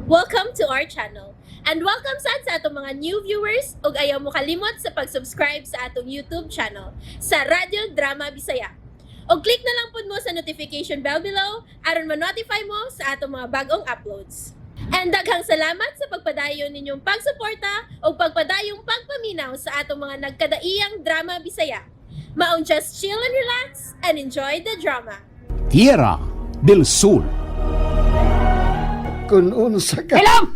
Welcome to our channel. And welcome sad sa atong mga new viewers ug ayaw mo kalimot sa pag-subscribe sa atong YouTube channel sa Radyo Drama Bisaya. Og click na lang pud mo sa notification bell below aron ma-notify mo sa atong mga bagong uploads. And daghang salamat sa pagpadayon ninyong pagsuporta ug pagpadayong pagpaminaw sa atong mga nagkadaiyang drama Bisaya. Maong just chill and relax and enjoy the drama. Tierra del Sol. Kung unsa ka. Hello!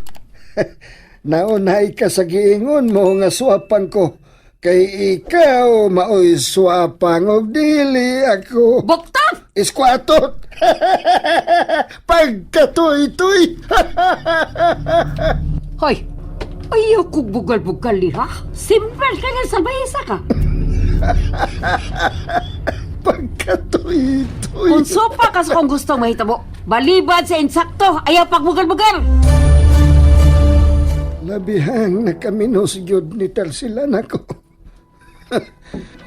Naunay ka sa giingon mo nga swapang ko. Kay ikaw maoy swapang og dili ako. Buktan! Iskwatot! Pagkatuy-tuy! Hoy! Ayaw kong bugal-bugal ha? Simple ka nga salbayesa ka. Pagkatuy-tuy! Kung sopa ka sa kung gusto mahitabo, balibad sa insakto, ayaw pagbugal-bugal! Labihang nakaminos gyud ni Tarsilan ako.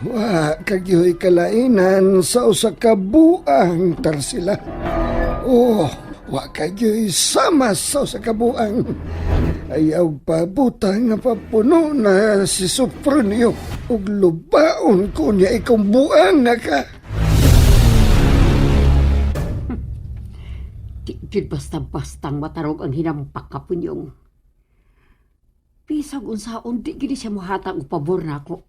Wa kagyoy kalainan sa usa ka buang, Tarsila. Oh, wa kagyoy sama sa usa ka buang. Ayaw pabuta nga papuno na si Sopronio ug lubaon ko niya ikong buang na ka. Di gyud basta-bastang matarog ang hinampak ka punyong. Bisag unsaon, di gini siya muhatag og pabor nako.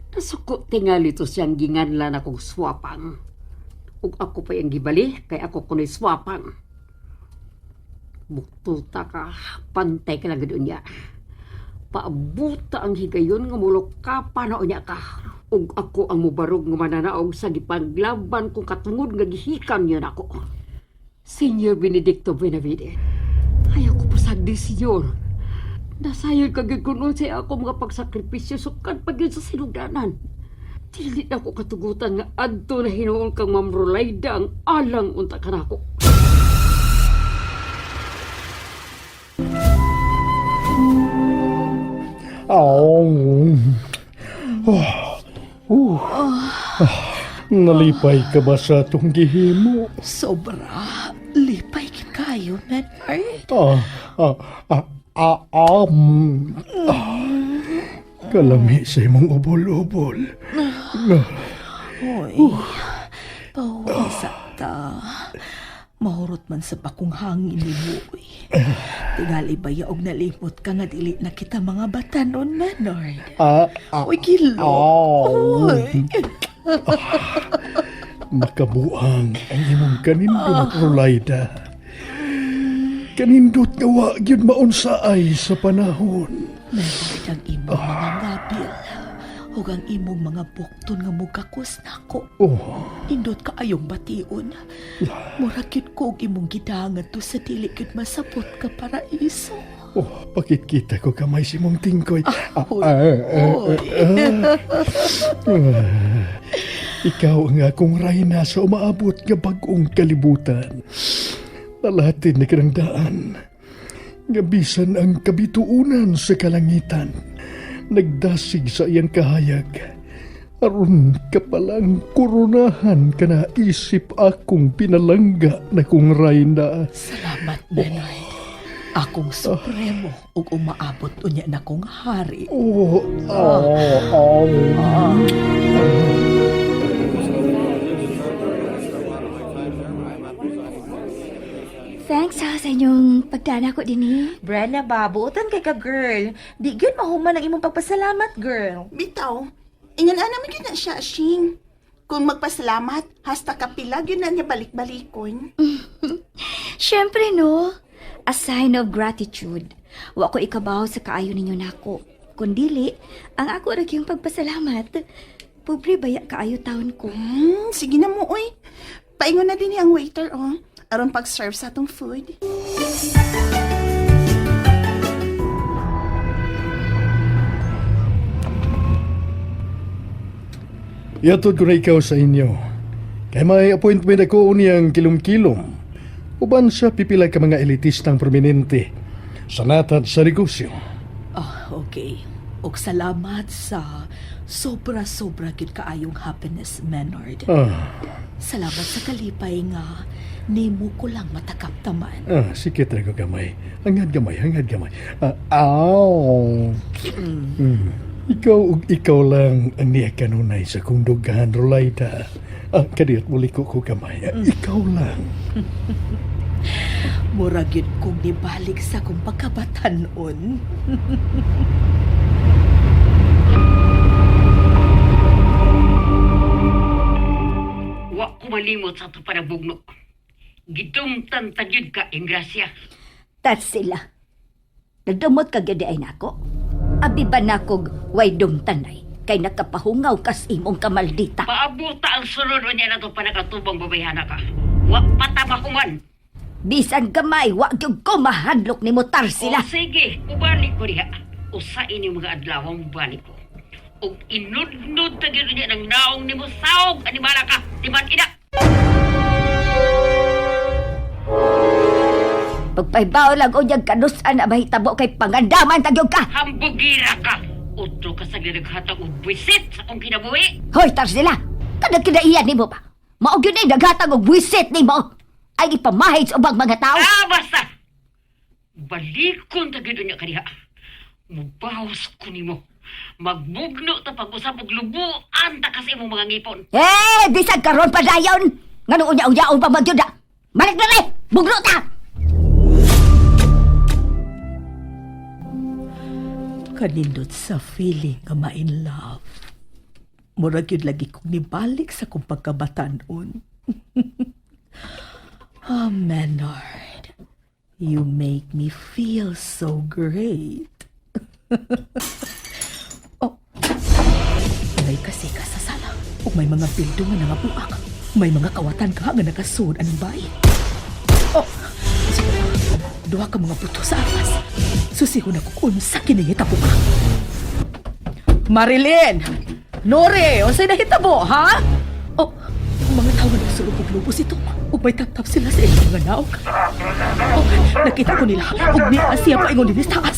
Nasuko tingali to siyang ginganlan akong swapang. Ug ako pa yung gibali, kay ako kuno'y swapang. Buktuta ka, pantay ka lang gid unya. Paabuta ang higayon nga mulok ka pa na unya ka. Ug ako ang mubarog nga mananaog sa gipaglaban kong katungod nga gihikan niya nako. Senyor Benedicto Benavides, ayaw ko pasagdi, senyor. Nasayod ka gyud kun unsay ako mga pagsakripisyo sukad pa gyud sa sinugdanan. Dili na ako katugutan nga adto na hinuon kang Ma'am Rolayda ang alang unta kanako. Oh. Oh. Ah. Nalipay ka ba sa atong gihimo? Sobra. Lipay gid kayo, Menard. Ah, ah, ah, ah, ah. Kalami sa imong ubol-ubol. Hoy. Pahuway sa ta. Mahurot man sa bakong hangin ni Boy. Tingali ba og nalimot ka nga dili na kita mga batanon, Menard? Ah, ah, Uy, kilo. Oh. Uy. Makabuang ang imong kanindot, Rolayda. Kanindot nga wa gyud maunsaay sa panahon. Menard, ang imong mga ngabil. Ug ang imong mga bukton nga mugakos nako. Oh, Indot ka ayong bation. Mura gyud ko og imong gidangan to sa dili gyud masabot ka paraiso. Oh, pakit-kita ko kamay si mong tingkoy. Ah, Hoy, ah, ah, hoy. ah, ah. Ikaw ang akong rayna sa umaabot nga bag-ong kalibutan. Nalatin ni kanang daan. Nga bisan ang kabituunan sa kalangitan. Nagdasig sa iyang kahayag. Aron ka palang koronahan ka na isip akong pinalangga na kong rayna. Salamat, Menard. Akong supremo ug umaabot unya na kong hari. Oh. Thanks ha sa inyong pagdana ko dinhi. Brenna ba, buotan kay ka girl. Di gyud mahuman ang imong pagpasalamat, girl. Bitaw, ingan ana man gyud na siya, Shing. Kung magpasalamat, hasta kapila gyud na niya balik-balikon. Siyempre no. A sign of gratitude. Wa ko ikabaw sa kaayo ninyo nako. Kun dili, ang ako ra gyung pagpasalamat. Pobre baya kaayo taon ko. Sige na mo, oy. Paingon na din ang waiter, oh. Aron pag-serve sa atong food. Iatod ko na ikaw sa inyo. Kay may appointment ako unyang kilom-kilom. Uban sa pipila ka mga elitistang prominente sa natad sa negosyo. Ah, okay. Og salamat sa sobra-sobra gid kaayong happiness, Menard. Ah, Salamat sa kalipay nga Nimo ko lang matakaptaman. Ah, sikit ra ko gamay. Hangad gamay, hangad gamay. Ah, aw. Ikaw ug ikaw lang ang niya kanunay sa kong dugahan, Rolaida. Ah, kadiyot muli ko gamay. Ah, ikaw lang. Mura gyud kong nibalik sa akong pagkabatanon. Wa ko malimot sa ato panabugno. Gidumtan ta gyud ka, Ingrasya. Tarsila. Nagdumot ka gyud ay nako. Abi ba nakog way dumtanay kay nakapahungaw kas imong kamaldita. Paabuta ang sunod niya na to panakatubang babayhana ka. Wa pata mahuman. Bisan gamay wa gyud ko mahadlok nimo, Tarsila. O sige, ubalik ko diha. Usa ini mga adlaw ang balik ko. Ug inudnud ta gyud niya ng naong nimo saog animala ka, timan ina. Pagpaybaw lang unyag kanusan na mahitabo kay pangandaman ta gyud ka. Hambugira ka. Utro ka sa naghatag og buwisit sa akong kinabuhi. Hoy Tarsila, kanang kinaiyan nimo ba? Mao gyud ni naghatag og buwisit nimo. Ay ipamahid sa ubang mga tao. Ah, basta. Balikon ta gyud niya kaniha. Mubawas ko nimo. Magbugno ta pag-usab og lubuan ta kasi imong mga ngipon. Eh, bisan karon pa dayon. Ngano unya-unyaon pa man gyud ah. Balik na rin! Bugno ta! Kanindot sa feeling nga ma-in love. Mura gyud lagi kong nibalik sa kong pagkabatanon. Oh, Menard, you make me feel so great. Oh, may kasi ka sa sala. Ug may mga bildo nga nangabuak. May mga kawatan ka nga nakasuod anong bay. Oh, sige pa. Duha ka mga buto sa apas. Susihon ako kung unsa kini hitabo ka. Marilyn! Nore! Unsay nahitabo, ha? Oh, ang mga tawo na sulubog-lubos ito. Ug may taptap sila sa ilang mga naog. Oh, nakita ko nila. Ug niya siya paingon dinhi sa taas.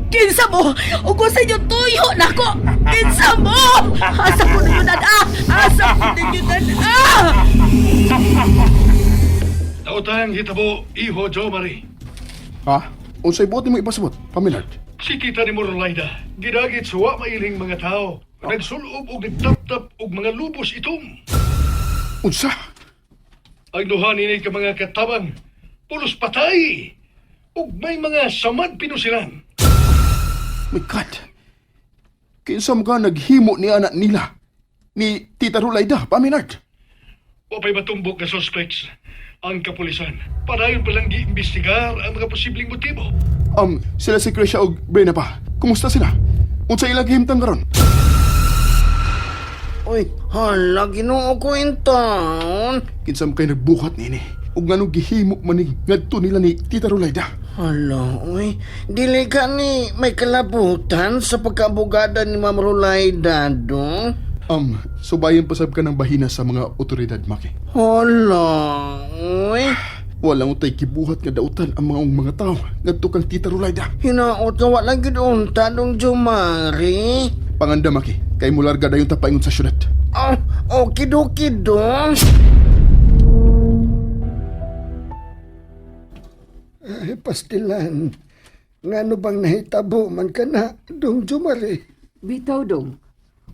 Kinsa mo? Ug kung sa inyo tuyo nako! Kinsa mo? Asa ko ninyo nan-a? Asa ko ninyo nan-a? Daotang hitabo, iho Jo Marie. Ha? Unsay buot nimo ipasabot, Pamilard? Si kita ni Morolaida, gidagit sa wa mailing mga tao. Nagsulob og nagtaptap og mga lubos itom. Unsa? Ang duha nini ka mga katabang, pulos patay. Ug may mga samad pinusilan. My God. Kinsa man ka naghimo ni anak nila ni Tita Rulaida, Pamilard? Wa pa'y matumbok nga suspects ang kapulisan. Padayon pa lang giimbestigar ang mga posibleng motibo. Sila si Krisha og Brena pa. Kumusta sila? Unsa ilang gihimtang karon? Uy, hala, ginoo ko in town. Kinsa man kay nagbuhat niini? Ug nganong gihimo man ni ngadto nila ni Tita Rulaida? Hala, uy, dili ka ni may kalabutan sa pagkaabogada ni Ma'am Rulaida, do? Subayan pasab ka ng bahina sa mga otoridad, Maki. Hala, uy, Walang utay kibuhat nga dautan ang mga mga tao ngadto kang Tita Rulaida. hinaot nga wala gyud unta dong Jumari. Panganda, Maki, kay mularga dayon ta paingon sa syudad. Oh, okidoki dong. Ay, pastilan. Ngano bang nahitabo man ka na, Dong Jumari? Bitaw dong.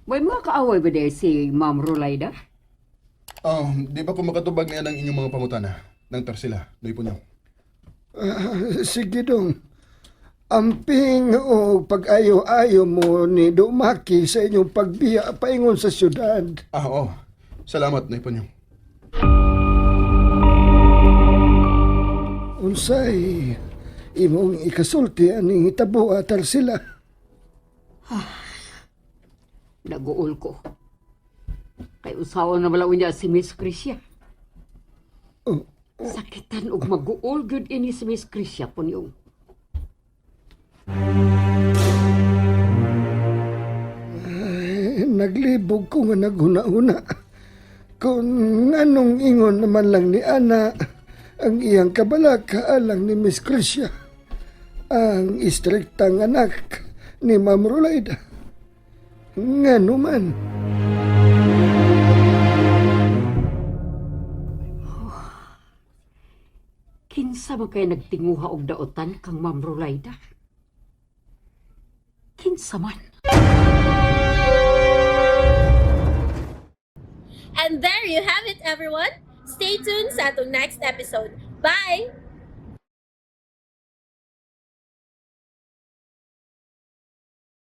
May mga kaaway ba dahil si Ma'am Rolaida? Di ba ko makatubag niya ng inyong mga pangutana? Nang Tarsila, doy po niyo. Ah, sige, Dong. Amping o pag-ayo-ayo mo ni Dumaki sa inyong pagbiya paingon sa syudad. Ah, oo. Salamat, Nay Panyong. Unsay imong ikasulti aning hitabo atal sila. Naguol ko. Kay usawa na wala niya si Miss Krisya. Oh. Sakitan og maguol gyud ini si Miss Krisya po niyong. Ay, naglibog ko nga naghuna-huna. Kung anong ingon naman lang ni Ana, ang iyang kabalaka alang ni Miss Crisha, ang istriktang anak ni Ma'am Rolaida. Ngano man. Kinsa man kay nagtinguha og daotan kang Ma'am Rolaida? Kinsa man? And there you have it, everyone. Stay tuned sa atong next episode. Bye!